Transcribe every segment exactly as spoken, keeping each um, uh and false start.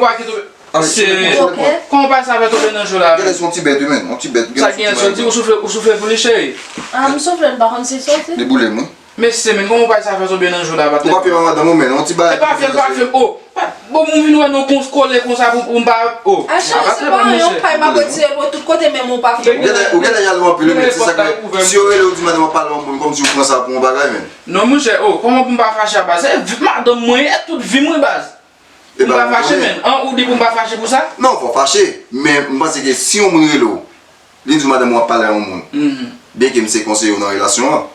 ou pa kite. Sere. Kòman ou pa sa fè tonbe nan jou la? Genlè se yon ti bèt wi, menn. Yon ti bèt. Sa gen soti, ou soufle, ou soufle pou li, cheri? Ah, m soufle, m pa konn si soti. Li boule m wi. Mesye, menn, kòman ou pa sa fè tonbe nan jou la, patnè? Ou pa fè madanm ou, menn, yon ti bagay. E pa fè l, pa fè l, oh. Bon, moun vin wè nou kole konsa pou, pou m pa, oh. A, cheri, se pa yon pay m ap retire l tout kote, menm ou pa fè. Ou genlè, ou genlè yalou anpil wi, menn, se sa k fè, si yo rele ou di madanm ap pale yon moun, kòmsi ou pran sa pou yon bagay, menn. Non, monchè, oh, kòman pou m pa fache a, baz? Se madanm mwen ye tout vi m wi, baz. M pa fache, menn. An, ou di pou m pa fache pou sa? Non, fò fache. Men m panse ke si yon moun rele w, li di w madanm ou ap pale a yon moun. Byenke m se konseye w nan relasyon an,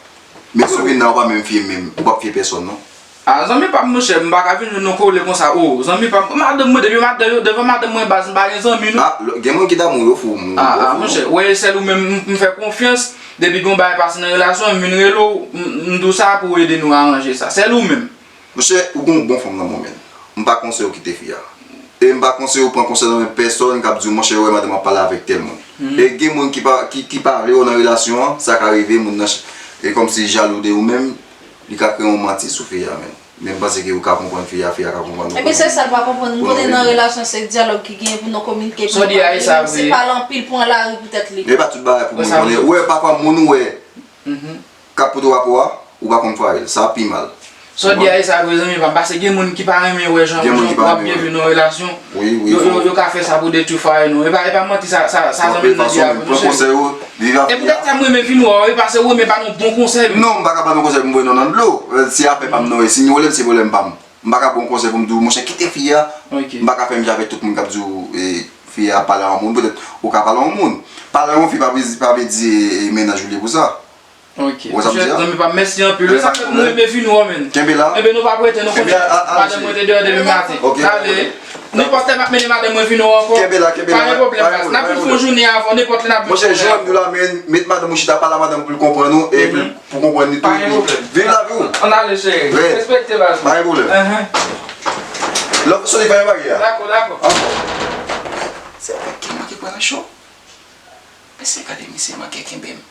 men si w vin la, ou pa menm fye menm, ou p ap fye pèsòn non. Ah, zanmi pa m, monchè, m pa ka vin jwenn nou kole konsa. Oh, zanmi pa m, madanm mwen, depi madanm, devan madanm mwen, baz, m pa gen zanmi non. Ah, gen moun ki damou yo fou. Ah, ah, monchè, wè, sèl ou menm m, m fè konfyans, depi gon bagay pase nan relasyon, m vin rele w, m, m di w sa pou w ede nou aranje sa. Sèl ou menm. Monchè, ou gon bon fanm nan men w, menn. M pa konseye w kite fi a. E m pa konseye w pran konsèy nan men pèsòn k ap di w, monchè, wè madanm ap pale avèk tèl moun. E gen moun ki pa, ki, ki pa vle w nan relasyon an, sa ka rive, moun nan ch-, e kòmsi jalou de ou menm, li ka kreye yon manti sou fi a, menn. Men m panse ke ou ka konprann fi a, fi a ka konprann ou. Ebyen, se sa l pa konprann. M konnen nan relasyon, se dyalòg ki genyen pou nou kominike, pou nou pale. Li pale anpil, pran lari pou tèt li. E pa tout bagay pou moun konnen. Ou wè, pafwa, moun ou wè, k ap pote w rapò a, ou pa konn fwaye l. Sa pi mal. Sa w di a, e sa vre, zanmi pa m, paske gen moun ki pa renmen wè jan w ap byen viv nan relasyon. Yo, yo, yo ka fè sa pou detwi fwaye nou. E pa, e pa manti sa, sa, sa zanmi m nan di a vre, monchè. E poutèt sa m renmen vin wè w, e paske ou renmen ba nou bon konsèy. Non, m pa ka ba nou konsèy pou m voye nou nan dlo. Si afè pa m nan, si nou rele m, se pwoblèm pa m. M pa ka ba w konsèy pou m di w, monchè, kite fi a. M pa ka fè mitan avèk tout moun k ap di w, e, fi a pale a yon moun. Poutèt ou ka pale a yon moun. Pale a yon fi pa vle, pa vle di, e, mennaj ou li pou sa. Ok. Ou wè sa m di a? Zanmi pa m, mèsi anpil. E sa fè m renmen vin wè w, menn. Kenbe la. Enben, nou pa prete, nou konnen madanm mwen te deyò depi maten. Ale, nenpòt lè m ap mennen madanm mwen vin wè w ankò. Kenbe la, kenbe la. Pa gen pwoblèm, baz. N ap vin fè yon jounen avan, nenpòt lè n ap vin. Monchè, jan m di w la, men, met madanm ou chita, pale a madanm pou l konprann ou, e pou l, pou konprann li tou, epi viv lavi w. Ann ale, cheri. Respekte, baz. Pa gen pwoblèm. Lè w soti, fè yon bagay a. Dakò, dakò. Ankò. Se avèk ki m manke pran nan cho? Mesye, gade misye manke kenbe m.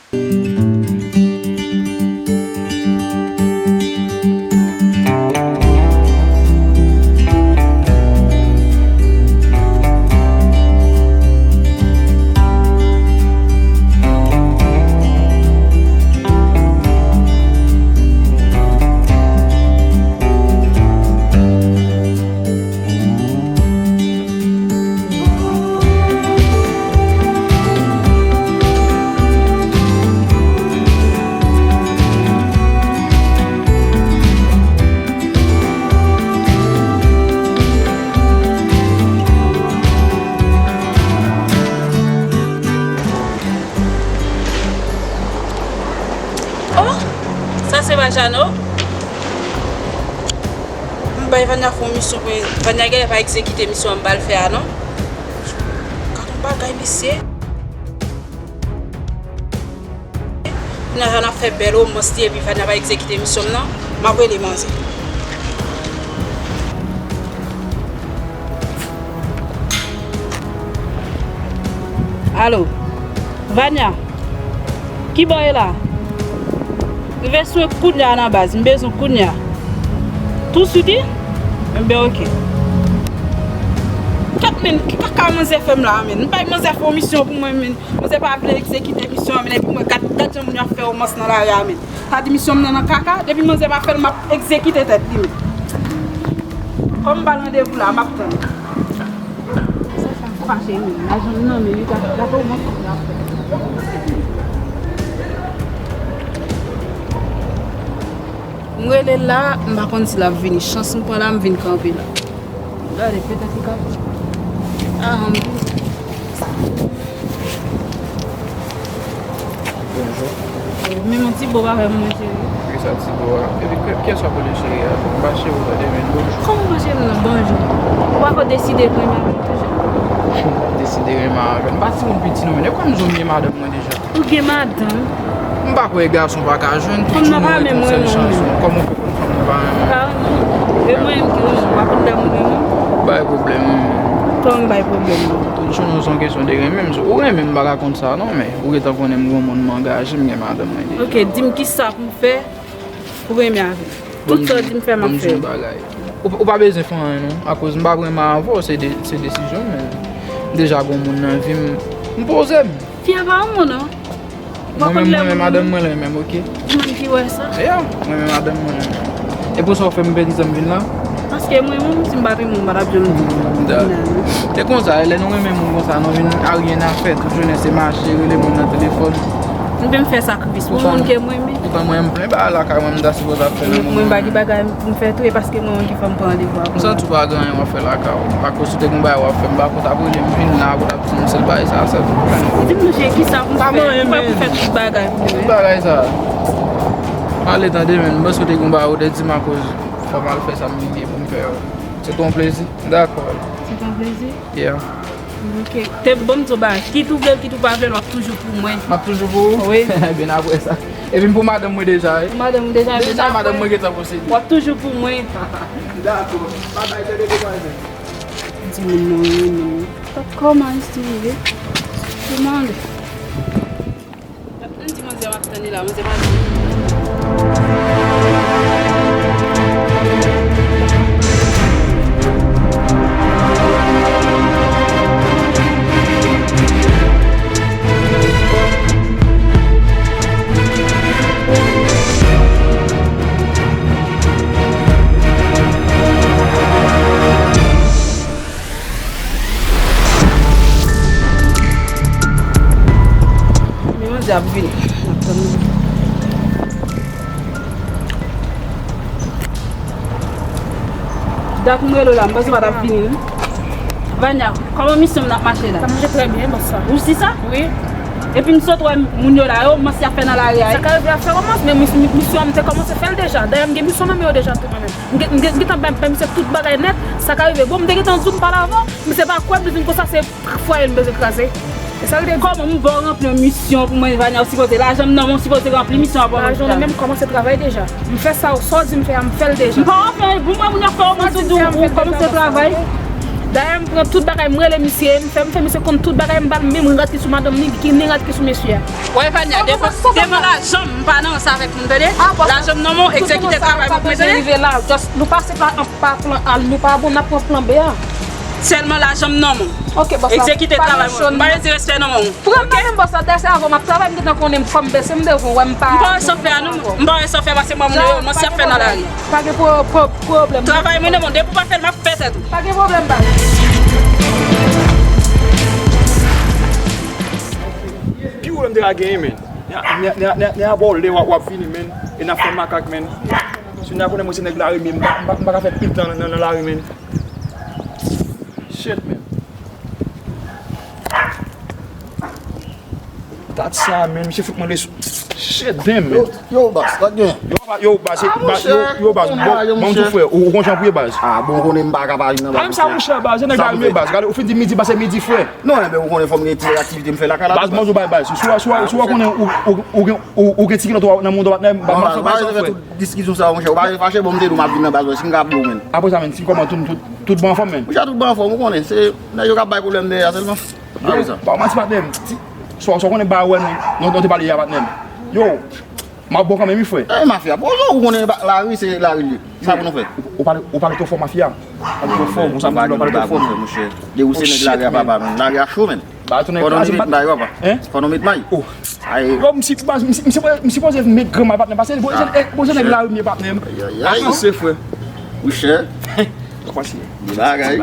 Oh, sa se pa Jano? M bay Vania fè yon misyon pou Vania genlè pa egzekite misyon an m ba l fè a non. Gad yon bagay, mesye. Kounya Vania ap fè bèl womans li epi Vania pa egzekite misyon m nan. M ap rele manzè. Alo, Vania, kibò w ye la? Rive sou mwen kounya nan baz, m bezwen w kounya. Touswit wi? Enben, oke. Kèt, menn, ki kaka manzè fè m la, menn? M bay manzè fè yon misyon pou mwen, menn. Manzè pa vle egzekite misyon an, menn, epi mwen, gad, gad jan moun yo ap fè womans nan lari a, menn. Sa di misyon m nan nan kaka, depi manzè pa fè l, m ap egzekite tèt li, menn. Kòm m ba l randevou la, m ap tann. Sa fè m fache, menn. Lajan m nan men li, gade, gade womans moun yo ap fè. M rele l la, m pa konn si l ap vini. Chans m pran la, m vin kanpe la. Gade, petèt li ka. Ah, m vini. Bonjou. Men yon ti bo pa fè mwen, cheri. Kisa ti bo a? Epi kiyès w ap rele cheri a? M pa cheri w tande, men bonjou. Kòman w pa cheri m nan? Bonjou. Ou pako deside renmen avè m toujou? Deside renmen avè m? M pa timoun piti non, men e kòm zòm ye madanm mwen deja. Ou gen madanm? M pa kwè gason pa ka jwenn tout moun. Fanm nan pa menm renmen w menm. Kòman w fè konn fanm nan pa renmen w? Pa renmen w. E mwen menm ki renmen w, ou pa konn lè moun renmen w? Bay pwoblèm. Kòman bay pwoblèm? Tout jwenn nou se yon kesyon de renmen m. Ou renmen m, m pa ka konn sa non, men ou gentan konnen m granmoun, m angaje, m gen madanm mwen deja. Ok, di m kisa pou m fè pou renmen avè m. Tout sa w di m fè, m ap fè. Ou, ou pa bezwen fè anyen non, akoz m pa renmen avè w, se de, se desizyon m, men m deja gon moun nan vi m, m poze m. Fi a pa yon moun non. Mwen menm, mwen menm, madanm mwen renmen m, ok? Ou menm ki wè sa? Yeah, mwen menm, madanm mwen renmen m. E pou sa w fè m pèdi tan m vin la? Paske mwen menm, si m pa renmen w, m pa t ap janm vin la. Se konsa, lè nou renmen moun konsa, nou vin a rien à faire, tout jounen se mache, rele moun nan telefòn. M te m fè sakrifis pou moun ke m renmen. Poutan mwen, m plen bagay lakay mwen, m ta sipoze ap fè nan moman. Mwen pa gen bagay pou m fè tou, e paske mwen menm ki fè m pran randevou avè w. M santi w pa gen anyen w ap fè lakay w. Akoz si w te gen yon bagay w ap fè, m pa konn t ap rele m vin la, pou w t ap di m sèl bagay sa, sèl. Di m, monchè, kisa pou m fè? M pa pou fè tout bagay pou mwen. Tout bagay sa. Ale tande, men, m panse w te gen yon bagay ou te di m akoz fò m al fè sa m gen pou m fè yo. Se te yon plezi. Dakò. Se te yon plezi? Yeah. Ok. Te bon, m di w bagay. Kit ou vle l, kit ou pa vle l, w ap toujou pou mwen. M ap toujou pou ou? Wi. Byen apre sa. Epi m pou madanm mwen deja, wi. Pou madanm mwen deja, deja madanm mwen gentan posede. W ap toujou pou mwen. Dakò. Babay, tande demwazèl. Di moun nan renmen m. Kòman si rive? Pou mande. Ann di manzè m ap tann li la, manzè pa di. Men manzè ap vini. N ap tann li. Dat mwen rele w la, m panse w pa t ap vini, wi. Vania, kòman misyon m nan ap mache la? Sa mache trè byen, bòs la. Ou si sa? Wi. Epi m sot wè moun yo la, yo, kòman y ap fè nan lari a, wi. Sa ka rive ap fè romans, men mis-, mi-, misyon an m te kòmanse fè l deja. Dayè m gen misyon nan men yo deja tou mwen menm. M gen, m gen, gentan bay, bay misye tout bagay nèt, sa ka rive. Bon, m te gentan di w m pale avè w, men se pa kwè m vin konsa, se fwaye m bezwen kraze. E sa l te di. Kòman m ba w ranpli yon misyon pou mwen, Vania, ou sipoze, lajan m nan men w, ou sipoze ranpli misyon an pou mwen. Lajan nan men m, kòmanse travay deja. M fè sa, sa w di m fè a, m fè l deja. M pa wè fè, pou mwen, moun ap fè w, mwen di w, ou kòmanse travay. Dayè, m pran tout bagay, m rele misye, m fè, m fè misye konn tout bagay, m ba l menm rad ki sou madanm li, ki ni rad ki sou mesye a. Wè, Vania, devan, devan lajan m, m pa nan ranse avèk moun, tande? Lajan m nan men w, egzekite travay pou mwen, tande? Rive la, just, nou pase pa, pa plan A, nou pa bon, n ap pran plan B a. Sèlman lajan m nan men w. Ok, bòs la. Egzekite travay mwen. M pa bezwen respè nan men w. Pran nan men m, bòs la, dèyè se avè w m ap travay, m gentan konnen fò m bese m devan w, wè m pa. M pa wè sa w fè a non, m pa wè sa w fè, pase mwen moun yo, mwen se ap fè nan lari. Pa gen pwoblèm. Travay mwen nan men w, depi w pa fè l, m ap fè tèt ou. Pa gen pwoblèm, baz. Ki pwoblèm te ka genyen, men? Nè a ba w lè w ap vini, men. E n ap fè makak, men. Si n ta konnen mwen se nèg lari, men m pa, m pa, m pa ka fè pil tan nan, nan lari, men. Shit, men. Dat sa, men, misye fout mande sou. Shit, damn, men. Yo, yo, baz, sa gen. Yo, ba, yo, baz, yo, yo, baz, bon, bon, tou frè, ou, ou konn jan pou ye, baz. Ah, bon, konnen m pa ka pa vin nan baz. Sa, monchè, baz, se nèg la, men, baz, gade, ou fin di midi, baz, se midi, frè. Non, enben, ou konnen fò m gen ti aktivite m fè lakay la. Baz, mwen, ou bay baz. Si w, si w, si w konnen ou, ou, ou gen, ou, ou gen ti kilòt nan mouda w, patnè, baz, mwen, ou fè tout diskisyon sa, monchè. Ou pa fache, bon, m te di w m ap vin nan baz, si m ka ap di w, men. Apre sa, men, si kòman tout, tout, tout bon anfòm, men. Monchè, tout bon anfòm, ou konnen, se nèg yo k ap bay pwoblèm dèyè a sèlman. Yo, pa w manti, patnè m. Sa w konnen ba wè nou, nou, nou te pale yè, patnè m. Yo, m ap bon kanmenm, wi, frè. Eh, mafya, bon, ou konnen lari, se lari l ye. Sa pou nou fè? Ou, ou pale, ou pale twò fò, mafya. Pale twò fò, ou sa m di w pale twò fò, monchè. De ou se nèg lari a, papa, men. Lari a cho, men. Fò nou met may, papa. Fò nou met may. Yo, m si, m si, m si, m sipoze met granma, patnè, paske bon, se nèg lari m ye, patnè m. Ay, ay, ay. Avanse, frè. Wi, chè. Di bagay.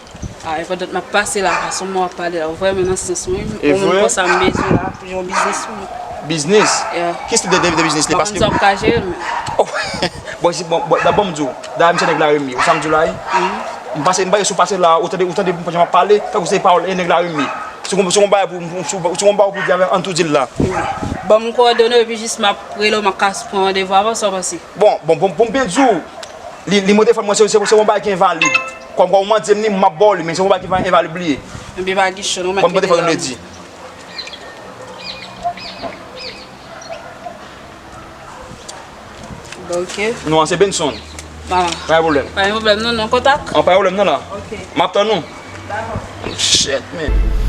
Ah, e pandan m ap pase la, fason mwen ap pale la, ou vrèman nan sans mwen, ou menm konsa m bezwen la pou yon biznis pou mwen. Biznis? Yeah. Ki tip de, de, de biznis li? Paske m ap ka jere l, men. Oh, bon, si, bon, bon, dabò m di w, dayè misye nèg Laremi, ou sa m di w la, wi? M pase, m pase sou pase la, ou tande, ou tande mwen jan m ap pale, tankou se pawòl e nèg Laremi. Si w gon, si w gon bagay pou, si w gon bagay pou di avè m, ann tou di l la. Ban m kowòdone w, epi jis m ap rele w, m ap ka pran randevou avan sa w panse. Bon, bon, bon, pou m byen di w, li, li mande fò mwen, se, se, se yon bagay ki envalid. Kòm, kòm ou mande m li, m ap ba w li, men se yon bagay ki envalid li ye. Ebyen pa gen chans, ou mèt mete l la. Bon, m tande fò nou di. Bon, ok. Non, an se Benson. Ah. Pa gen pwoblèm. Pa gen pwoblèm, non, non, kontak. An, pa gen pwoblèm, non, la. Ok. M ap tann ou. Dakò. Shit, man.